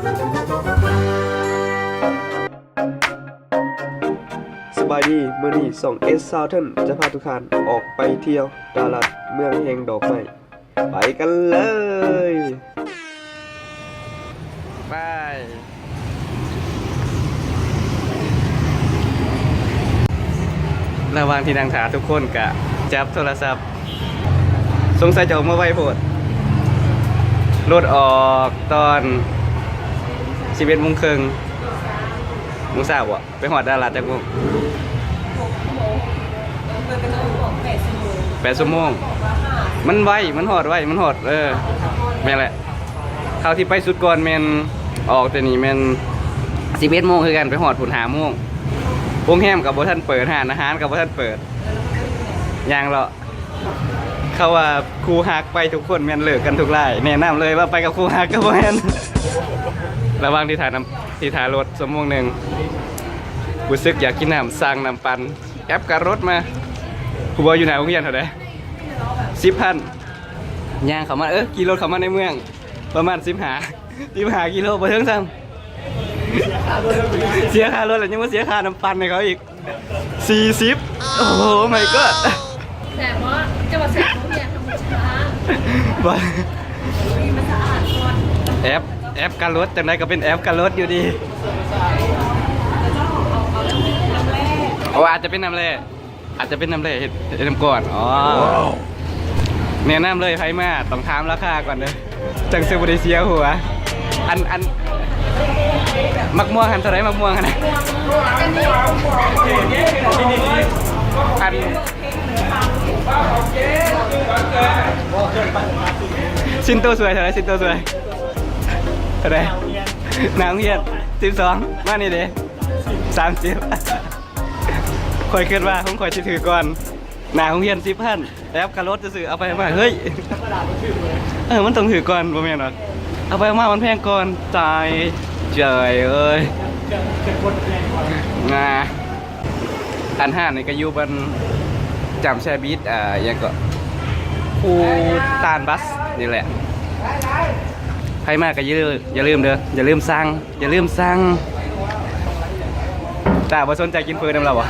ສະບາຍດີ, ມື້ນີ້ຊ່ອງ S Southern ຈະພາທຸກທ່ານອອກໄປທ່ຽວດາລັດ ເມືອງແຫ່ງດອກໄມ້. ໄປກັນເລີຍ. ໄປ. ລະຫວ່າງທີ່ນັ່ງຖ້າ ທຸກຄົນກະຈັບໂທລະສັບ. ສົງໄສຈະອອກມາໄວໂພດ. ລົດອອກຕອນສິບເອັດໂມງເຄິ່ງ. ໂມງເຊົ້າບໍ? ໄປຮອດດາລັດຈັກໂມງ? ແປດຊົ່ວໂມງ. ມັນໄວ, ມັນຮອດໄວ, ມັນຮອດ, ເອີ ແມ່ນແຫຼະ. ເຮົາທີ່ໄປສຸດກ່ອນແມ່ນອອກແຕ່ນີ້ແມ່ນສິບເອັດໂມງຄືກັນ, ໄປຮອດພຸ້ນຫ້າໂມງ. ໂຮງແຮມກໍບໍ່ທັນເປີດ, ຮ້ານອາຫານກໍບໍ່ທັນເປີດ, ຍ່າງເລາະ. ເຂົາວ່າຄູ່ຮັກໄປທຸກຄົນແມ່ນເລີກກັນທຸກລາຍ. ແນະນຳເລີຍວ່າໄປກັບຄູ່ຮັກກໍບໍ່ແມ່ນ. ລະຫວ່າງທີ່ຖ້ານ້ຳ ທີ່ຖ້າລົດຊົ່ວໂມງໜຶ່ງ, ຮູ້ສຶກຢາກກິນນ້ຳ, ສັ່ງນ້ຳປັ່ນ ແອັບກາລົດມາ. ຮູ້ບໍ່ຢູ່ໜ້າໂຮງຮຽນເທົ່າໃດ? ສິບພັນ. ຍ່າງເຂົ້າມາ, ເອີ ຂີ່ລົດເຂົ້າມາໃນເມືອງປະມານສິບຫ້າ ສິບຫ້າກິໂລ, ບໍ່ເຖິງຊ້ຳ. ເສຍຄ່າລົດແລ້ວ ຍັງມາເສຍຄ່ານ້ຳປັ່ນໃຫ້ເຂົາອີກ. ສີ່ສິບ. ໂອ້ my god. ແຊບບໍ່? ຈະວ່າແຊບບໍ່? ເຮັດທຳມະຊາດ. ບໍ່. ມັນສະອາດກ່ອນ. ແອັບ ແອັບກາລົດ ຈັ່ງໃດກໍເປັນແອັບກາລົດຢູ່ດີ. ເອົາ ອາດຈະເປັນນ້ຳແຮ່, ອາດຈະເປັນນ້ຳແຮ່ເຮັດ ເຮັດນ້ຳກ້ອນ. ອໍ. ແນະນຳເລີຍ, ໃຜມາຕ້ອງຖາມລາຄາກ່ອນເດີ, ຈັ່ງຊິບໍ່ໄດ້ເສຍຫົວ. ອັນ ອັນ ໝາກມ່ວງຫັ້ນເທົ່າໃດ? ໝາກມ່ວງຫັ້ນນະ? ອັນ ຊິນໂຕຊ່ວຍເທົ່າໃດ? ຊິນໂຕຊ່ວຍເທົ່າໃດ? ໜ້າໂຮງຮຽນ ສິບສອງ. ມານີ້ເດ ສາມສິບ. ຂ້ອຍຄິດວ່າຂອງຂ້ອຍຊິຖືກກ່ອນ. ໜ້າໂຮງຮຽນ ສິບພັນ. ແອັບກາລົດຊື່ໆ ເອົາໄປເອົາມາ ເຮີ້ຍ ເອີ ມັນຕ້ອງຖືກກ່ອນ ບໍ່ແມ່ນຫວາ? ເອົາໄປເອົາມາມັນແພງກ່ອນ. ຕາຍເຈີຍເອີຍ ນາ. ອັນຮ້ານນີ້ກໍຢູ່ບ້ານຈຳແຊບິດ ອ່າ ຫຍັງເກາະ ພູຕານບັດນີ້ແຫຼະ. ໃຜມາກໍຢ່າລືມເດີ ຢ່າລືມສັ່ງ ຢ່າລືມສັ່ງ. ຕາບໍ່ສົນໃຈກິນເຝີນຳລາວບໍ່?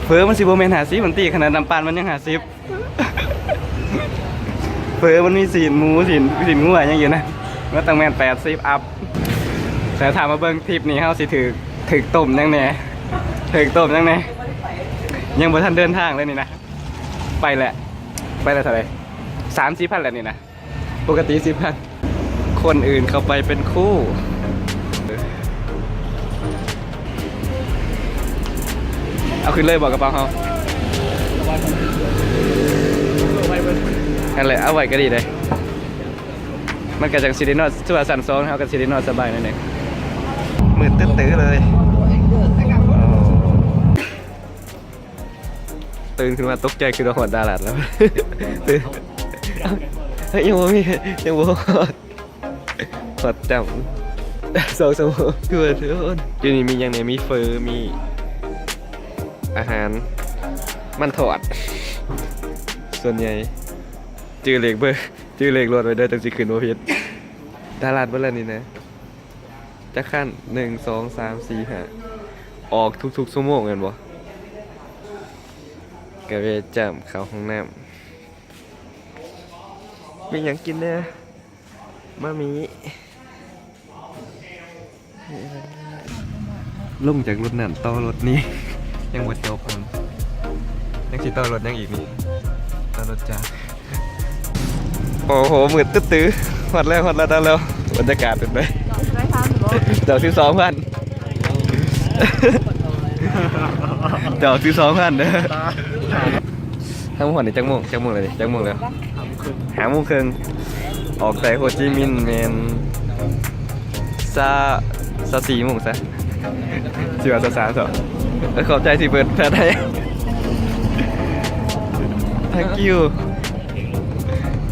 ເຝີມັນຊິບໍ່ແມ່ນຫ້າສິບມັນຕິ ຂະໜາດນ້ຳປັ່ນມັນຍັງຫ້າສິບ. ເຝີມັນມີຊີ້ນໝູ ຊີ້ນ ຊີ້ນງົວຫຍັງຢູ່ນະ ມັນຕ້ອງແມ່ນແປດສິບອັບ. ແຕ່ຖ້າມາເບິ່ງທຣິບນີ້ ເຮົາຊິຖືກ ຖືກຕົ້ມຫຍັງແດ່ ຖືກຕົ້ມຫຍັງແດ່. ຍັງບໍ່ທັນເດີນທາງເລີຍນີ້ນະ. ໄປແຫຼະ ໄປແລ້ວເທົ່າໃດ? ສາມສິບພັນແລ້ວນີ້ນະ. ປົກກະຕິສິບພັນ. ຄົນອື່ນເຂົ້າໄປເປັນຄູ່. ເອົາຂຶ້ນເລີຍບໍ່ກະເປົາເຮົາ? ຫັ້ນແຫຼະ ເອົາໄວ້ກໍດີເດ້. ມັນກໍຈັ່ງຊິໄດ້ນອນ ຄືວ່າຊັ້ນສອງ ເຮົາກໍຊິໄດ້ນອນສະບາຍໜ້ອຍໜຶ່ງ. ມືດຕຶດຕື້ເລີຍ. ຕື່ນຂຶ້ນມາຕົກໃຈ ຄິດວ່າຮອດດາລັດແລ້ວ. ຕື່ນ ເຮີ້ຍ ຍັງບໍ່ມີ ຍັງບໍ່ຮອດ ຮອດຈ້ຳ ສອງຊົ່ວໂມງ. ຄືວ່າທຸກຄົນ ຢູ່ນີ້ມີຫຍັງແດ່? ມີເຝີ ມີອາຫານ ມັນທອດ ສ່ວນໃຫຍ່ ຈື່ເລກເບີ ຈື່ເລກລົດໄວ້ເດີ ຈັ່ງຊິຂຶ້ນບໍ່ຜິດ. ດາລັດເບິດແລ້ວນີ້ນະ. ຈັກຄັນ? ໜຶ່ງ ສອງ ສາມ ສີ່ ຫ້າ ອອກທຸກໆຊົ່ວໂມງແມ່ນບໍ່? ກະແວ່ຈ້ຳເຂົ້າຫ້ອງນ້ຳ. ມີຫຍັງກິນແດ່? ມາມີ ລົງຈາກລົດນັ້ນຕໍ່ລົດນີ້ ຍັງບໍ່ຈົບຫັ້ນ ຍັງຊິຕໍ່ລົດຫຍັງອີກນີ້ ຕໍ່ລົດຈັກ. ໂອ້ໂຫ ມືດຕຶດຕື້ ຮອດແລ້ວ ຮອດລະດັນແລ້ວ. ບັນຍາກາດເປັນໃດ? ດອກສິບສອງພັນ ດອກສິບສອງພັນເດີ. ທາງຫົວນີ້ຈັກໂມງ? ຈັກໂມງແລ້ວນີ້? ຈັກໂມງແລ້ວ? ຫ້າໂມງເຄິ່ງ. ອອກແຕ່ໂຮຈິມິນແມ່ນ ຊາວ ຊາວສີ່ໂມງຊະ ຊິວ່າຊາວສາມຊະ. ເອີ ຂອບໃຈທີ່ເປີດແຟລດໃຫ້. Thank you.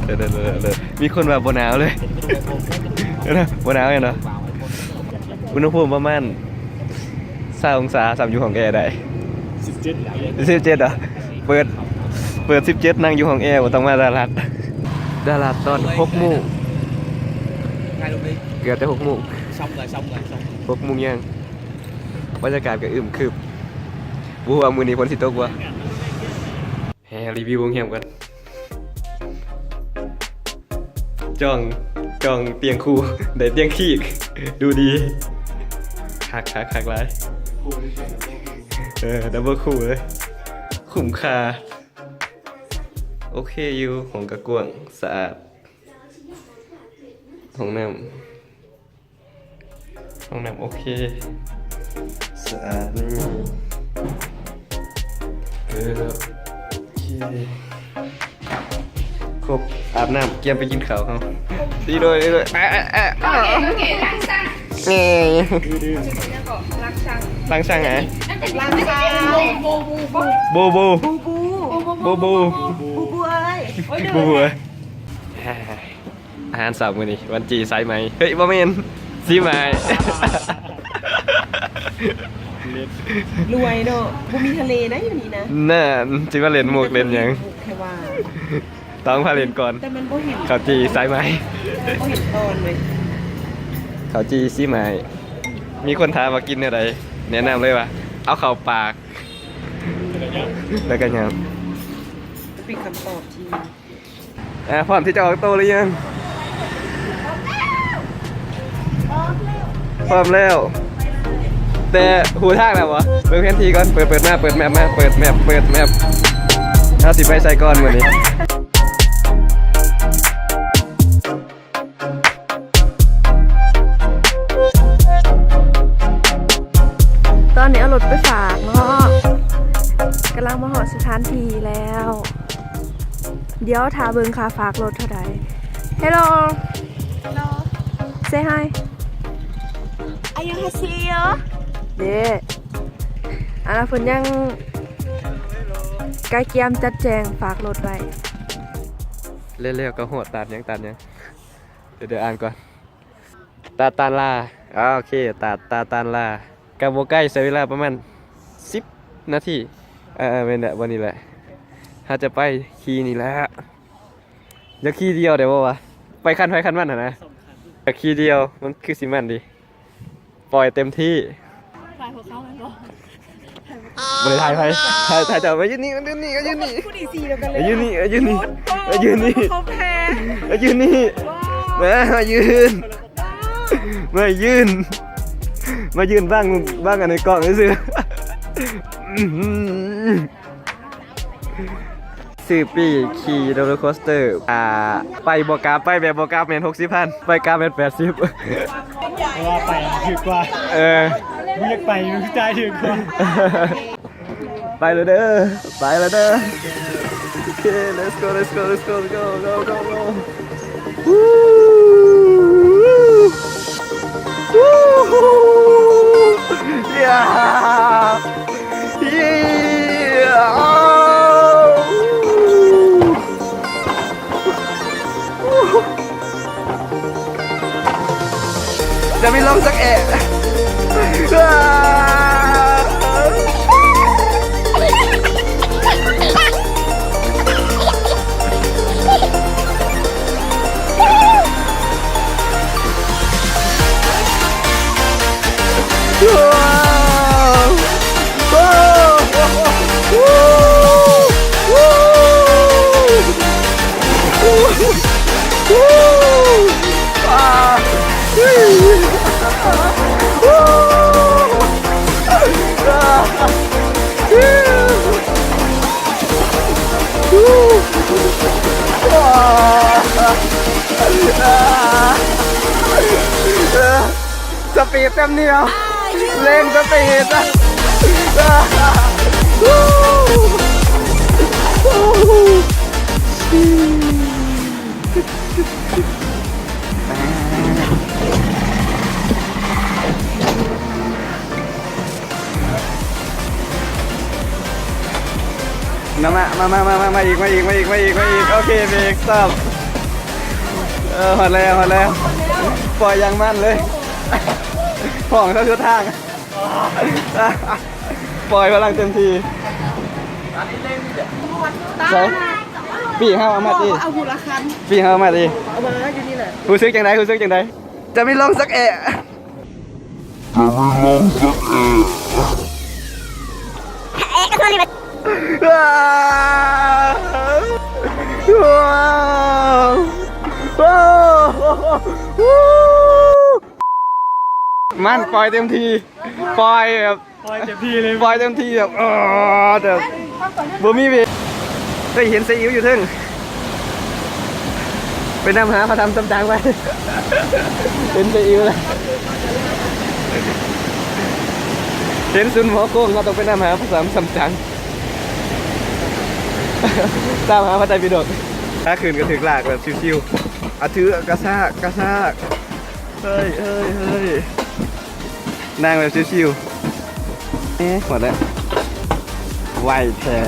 ເດີໆ ມີຄົນວ່າບໍ່ໜາວເລີຍ ບໍ່ໜາວແມ່ນບໍ່? ອຸນຫະພູມປະມານຊາວອົງສາ ສ່ຳຢູ່ຫ້ອງແອໄດ້. ສິບເຈັດ ສິບເຈັດເຫາະ? ເປີດ ເປີດສິບເຈັດ ນັ່ງຢູ່ຫ້ອງແອ ບໍ່ຕ້ອງມາດາລັດ. ດາລັດຕອນຫົກໂມງ ເກືອບແຕ່ຫົກໂມງ ຫົກໂມງແລງ ບັນຍາກາດກໍອຶມຄຶມ ບໍ່ຮູ້ວ່າມື້ນີ້ຝົນຊິຕົກບໍ່. ແຮ່ຣີວິວໂຮງແຮມກ່ອນ ຈອງ ຈອງຕຽງຄູ່ ໄດ້ຕຽງຄີກ ດູດີ ຄັກ ຄັກ ຄັກຫຼາຍ ເອີ ດັບເບິນຄູ່ເລີຍ ຄຸ້ມຄ່າ ໂອເຄຢູ່ ຫ້ອງກໍກວ້າງ ສະອາດ ຫ້ອງນ້ຳ ຫ້ອງນ້ຳໂອເຄ ສະອາດນີ້ ເອີ ໂອເຄ ຄົບ ອາບນ້ຳ ກຽມໄປກິນເຂົ້າເຮົາ ດີໂດຍ ດີໂດຍ ອາ ອາ ອາ ໂອເຄ ໂອເຄ ລ້າງຊ່າງ ເອີ ລ້າງຊ່າງ ລ້າງຊ່າງຫຍັງ ລ້າງຊ່າງ ໂບໂບ ໂບໂບ ໂບໂບ ໂບໂບ ໂບໂບເອີຍ ໂບໂບເອີຍ. ອາຫານເຊົ້າມື້ນີ້ ວັນຈີສາຍໄໝ ເຮີ້ຍ ບໍ່ແມ່ນ ສີໄໝ ລວຍເນາະ ບໍ່ມີທະເລນະຢູ່ນີ້ນະ ນັ້ນ ຊິມາຫຼິ້ນມຸກຫຼິ້ນຫຍັງ ແຄ່ວ່າ ຕ້ອງພາຫຼິ້ນກ່ອນ ແຕ່ມັນບໍ່ເຫັນ ເຂົ້າຈີ່ສາຍໄໝ ບໍ່ເຫັນຕອນເລີຍ ເຂົ້າຈີ່ສີໄໝ ມີຄົນຖາມວ່າກິນແນວໃດ ແນະນຳເລີຍວ່າ ເອົາເຂົ້າປາກ ແລ້ວກໍຫຍັງ ເປັນຄຳຕອບທີ່ ອ່າ ພ້ອມທີ່ຈະອອກໂຕຫຼືຍັງ? ພ້ອມແລ້ວ ແຕ່ຮູ້ທາງແລ້ວບໍ່? ເບິ່ງແຜນທີ່ກ່ອນ ເປີດ ເປີດມາ ເປີດແມັບມາ ເປີດແມັບ ເປີດແມັບ ເຮົາຊິໄປໃສກ່ອນມື້ນີ້? ຕອນນີ້ເອົາລົດໄປຝາກເນາະ ກຳລັງມາຮອດສະຖານທີ່ແລ້ວ ດຽວຖ້າເບິ່ງຄ່າຝາກລົດເທົ່າໃດ. Hello Hello Say hi 안녕하세요 ເດ້ ອັນນັ້ນເພິ່ນຍັງກະກຽມຈັດແຈງຝາກລົດໄວ້ ແລ້ວ ແລ້ວກໍຮອດຕາດຫຍັງ ຕາດຫຍັງ ດຽວ ດຽວອ່ານກ່ອນ ຕາດຕານລາ ອາ ໂອເຄ ຕາດ ຕາດຕານລາ ກໍບໍ່ໄກ ໃຊ້ເວລາປະມານສິບນາທີ ເອີ ແມ່ນແຫຼະ ບ່ອນນີ້ແຫຼະ ເຮົາຈະໄປຂີ່ນີ້ແຫຼະ ຢາກຂີ່ດຽວໄດ້ບໍ່ວະ ໄປຄັນໃຜຄັນມັນຫັ້ນນະ ຢາກຂີ່ດຽວ ມັນຄືຊິມັນດີ ປ່ອຍເຕັມທີ່ ຖ່າຍພວກເຂົາແມ່ນບໍ່? ບໍ່ໄດ້ຖ່າຍໃຜ ຖ່າຍ ຖ່າຍເຈົ້າ ມາຢືນນີ້ ມາຢືນນີ້ ມາຢືນນີ້ ຜູ້ດີຊີນຳກັນເລີຍ ມາຢືນນີ້ ມາຢືນນີ້ ມາຢືນນີ້ ຂອງແທ້ ມາຢືນນີ້ ມາ ມາຢືນ ມາຢືນ ມາຢືນບັງ ບັງອັນໃນກ້ອງຊື່ໆ ຊື້ປີ້ຂີ່ໂຣເລີໂຄສເຕີ ອ່າ ໄປບໍ່ກັບ ໄປແບບບໍ່ກັບແມ່ນຫົກສິບພັນ ໄປກັບແມ່ນແປດສິບ ເພາະວ່າໄປຖືກກວ່າ ເອີ ມຶງຢາກໄປ ມຶງຈ່າຍຖືກກວ່າ ໄປແລ້ວເດີ ໄປແລ້ວເດີ ໂອເຄ let's go let's go let's go go go go go ຈະມີລົມສັກແອະ ສະປີດເຕັມໜຽວ ເລັ່ງສະປີດ ມາ ມາ ມາ ມາ ມາ ມາອີກ ມາອີກ ມາອີກ ມາອີກ ໂອເຄ ເບຣກ ສະຕັອບ ເອີ ຮອດແລ້ວ ຮອດແລ້ວ ປ່ອຍຢ່າງມັນເລີຍ ຫ້ອງເທົ່າສຸດທາງ ປ່ອຍພະລັງເຕັມທີ່ ໃສ ປີ້ເຮົາເອົາມາຕິ ເອົາຜູ້ລະຄັນ ປີ້ເຮົາເອົາມາຕິ ເອົາມາຢູ່ນີ້ແຫຼະ ຮູ້ສຶກຈັ່ງໃດ ຮູ້ສຶກຈັ່ງໃດ? ຈະມີລົງສັກແອະ ຈະມີລົງສັກແອະ ມັນປ່ອຍເຕັມທີ່ ປ່ອຍແບບ ປ່ອຍເຕັມທີ່ເລີຍ ປ່ອຍເຕັມທີ່ແບບ ເອີ ແບບບໍ່ມີເບຣກ ໄດ້ເຫັນຊີອິ້ວຢູ່ເທິງ ໄປນຳຫາພະທຳສຳຈັງໄປ ເຫັນຊີອິ້ວແລ້ວ ເຫັນສູນຫົວໂຄ້ງ ເຮົາຕ້ອງໄປນຳຫາພະທຳສຳຈັງ ຕາມຫາພະໄຕປິດົກ ຂາຂຶ້ນກໍຖືກລາກແບບຊິວໆ ອາ ຖືກກະຊາກ ກະຊາກ ເຮີ້ຍ ເຮີ້ຍ ເຮີ້ຍ ນາງແບບຊິວໆ ເອະ ໝົດແລ້ວ ໄວແທ້.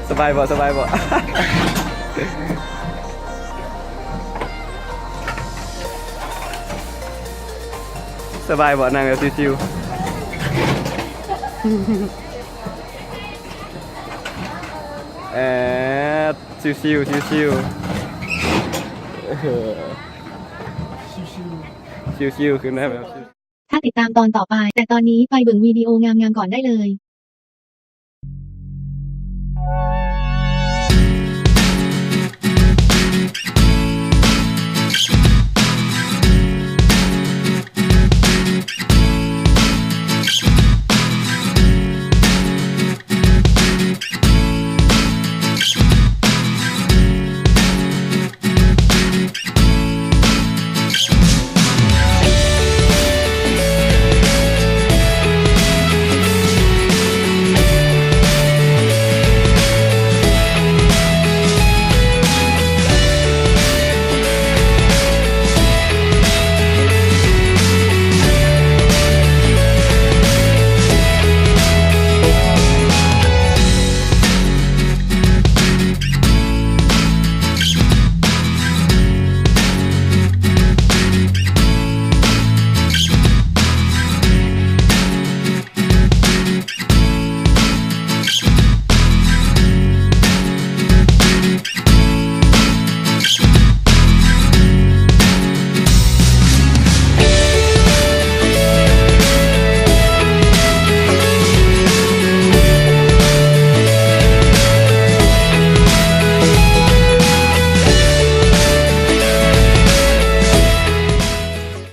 ສະບາຍບໍ່? ສະບາຍບໍ່? ສະບາຍບໍ່? ນັ່ງແບບຊິວໆ ແອດ ຊິວໆ ຊິວໆ ເອີ ຊິວໆ ຂຶ້ນໄດ້ແບບຊິວໆ. ຖ້าติดตามตอนต่อไป แต่ตอนนี้ไปเบิ่งวิดีโองามๆก่อนได้เลย.